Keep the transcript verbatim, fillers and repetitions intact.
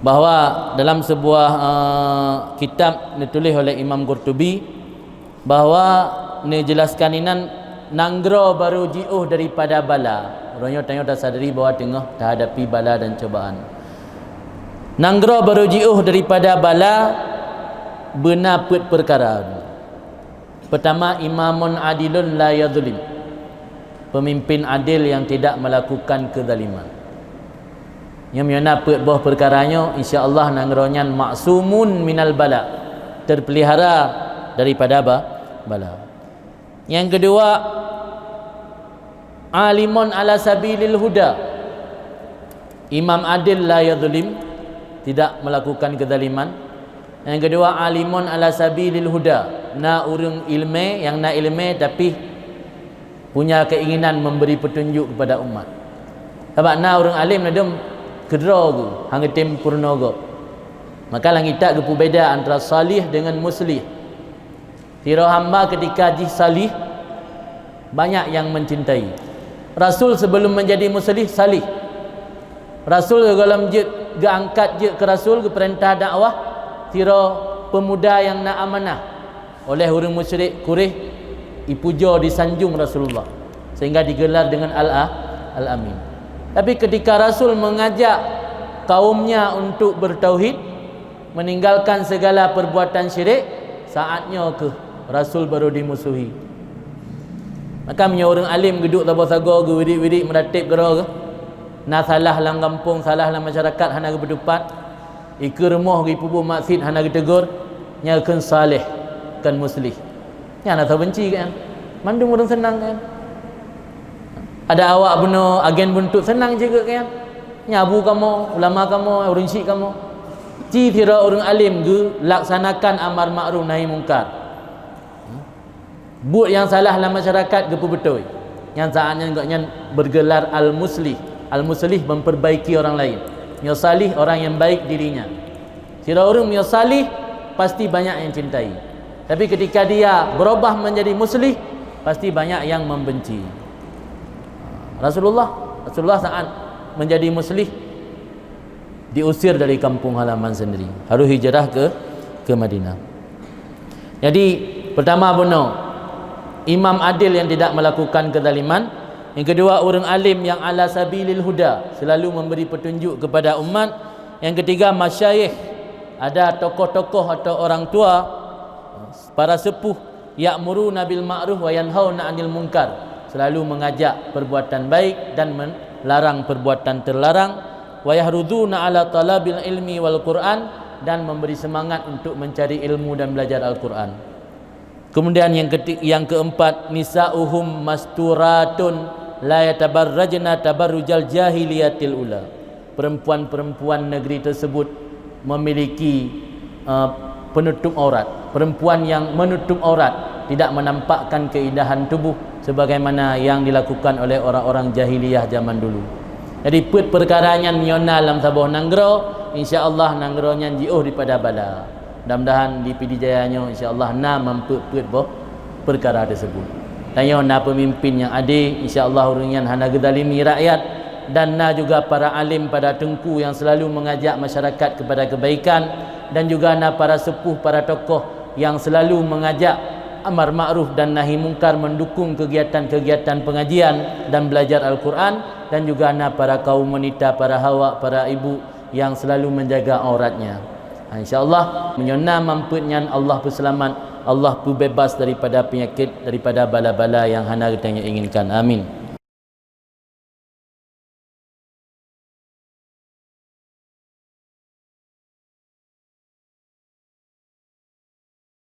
Bahwa dalam sebuah, eh, kitab ditulis oleh Imam Qurtubi, bahwa neujelaskan inan nanggroe baru jiôh daripada bala. Uroe nyoe tanyoe tasadari bahwa teungoh tahadapi bala dan cobaan. Nanggroe baru jiôh daripada bala beuna peuet peukara. Pertama, imamun adilun la yadhlim. Pemimpin adil yang tidak melakukan kezaliman. Nyoe meunyoe na peuet boh peukara nyoe, insya Allah nanggroe nyan maksumun minal bala, terpelihara daripada ba-, bala. Nyang keudua, alimun ala sabilil huda. Imam adil la yadhlim, tidak melakukan kezaliman. Nyang keudua, alimun ala sabilil huda, na ureuëng ileumé, nyang na ileumé tapi punya keinginan memberi petunjuk kepada umat. Sabab na ureuëng alim ladom keudroe geuh, hana tem purno gob. Maka lam kitab geupeubeda antara salih dengan muslih. Sidroe hamba ketika jih salih, banyak yang mencintai. Rasul sebelum menjadi muslih, salih. Rasul gohlom jeuet geuangkat jeuet keu rasul, geupeurintah dakwah, sidroe peumuda nyang na amanah. Oleh ureuëng musyrik Quraisy, ipujoe disanjung Rasulullah, sehingga digelar dengan Al-, Al-Amin. Tapi ketika Rasul mengajak kaumnya untuk bertauhid, meninggalkan segala perbuatan syirik, saat nyoe keuh Rasul baru dimusuhi. Maka meunyoe ureuëng alim geuduek saboh sagoe geuwidik-widik meuratéb keudroe geuh, na salah lam gampông, salah lam masyarakat hana geupeutupat, ikeue rumoh geuipubuet maksiet hana geutegur, nyan kheun saleh, kon muslih. Nyan asa benci keu nyan. Mandum ureuëng seunang keu nyan. Ada awak bunoe agen buntut seunang cit keu nyan. Nyan abu kamoe, ulama kamoe, ureuëng syik kamoe. Ci sidroe ureuëng alim geulaksanakan amar makruf nahi mungkar. Buet nyang salah lam masyarakat geupeubeutôi. Nyan saat nyan gobnyan bergelar al-muslih. Al-muslih memperbaiki orang lain. Meunyoe salih, orang yang baik dirinya. Sidroe ureuëng meunyoe salih, pasti banyak yang cintai. Tapi ketika dia berubah menjadi muslih, pasti banyak yang membenci. Rasulullah, Rasulullah saat menjadi muslih, diusir dari kampung halaman sendiri, harus hijrah ke, ke Madinah. Jadi, pertama bunoe, imam adil yang tidak melakukan kezaliman. Yang kedua, ureuëng alim yang ala sabilil huda, selalu memberi petunjuk kepada umat. Yang ketiga, masyayikh, ada tokoh-tokoh atau orang tua, para sepuh, ya'muruna bil ma'ruf wa yanhauna 'anil munkar, selalu mengajak perbuatan baik dan melarang perbuatan terlarang, wa yahruduna ala talabil ilmi wal Qur'an, dan memberi semangat untuk mencari ilmu dan belajar Al-Quran. Kemudian yang keti-, yang keempat, nisa'uhum masturatun la yatabarrajna tabarrujal jahiliyatil ula. Perempuan-perempuan negeri tersebut memiliki, eh, penutup aurat. Perempuan yang menutup aurat, tidak menampakkan keindahan tubuh sebagaimana yang dilakukan oleh orang-orang jahiliyah zaman dulu. Jadi, peuet peukara nyan meunyoe na lam saboh nanggroe, insya Allah nanggroe nyan jiôh daripada bala. Mudah-mudahan di Pidie Jaya nyoe, insya Allah, na meupeue-peue boh peukara tersebut. Tanyoe na peumimpin nyang adé, insya Allah ureuëng nyan hana geuzalimi rakyat, dan na juga para alim, para teungku yang selalu mengajak masyarakat kepada kebaikan, dan juga na para sepuh, para tokoh yang selalu mengajak amar makruf dan nahi mungkar, mendukung kegiatan-kegiatan pengajian dan belajar Al-Quran, dan juga na para kaum wanita, para hawa, para ibu yang selalu menjaga auratnya. Ha, insya Allah, meunyoe na meupeue nyan, Allah peuseulamat, Allah peubeubaih daripada peunyakét, daripada bala-bala nyang hana geutanyoe inginkan. Amin.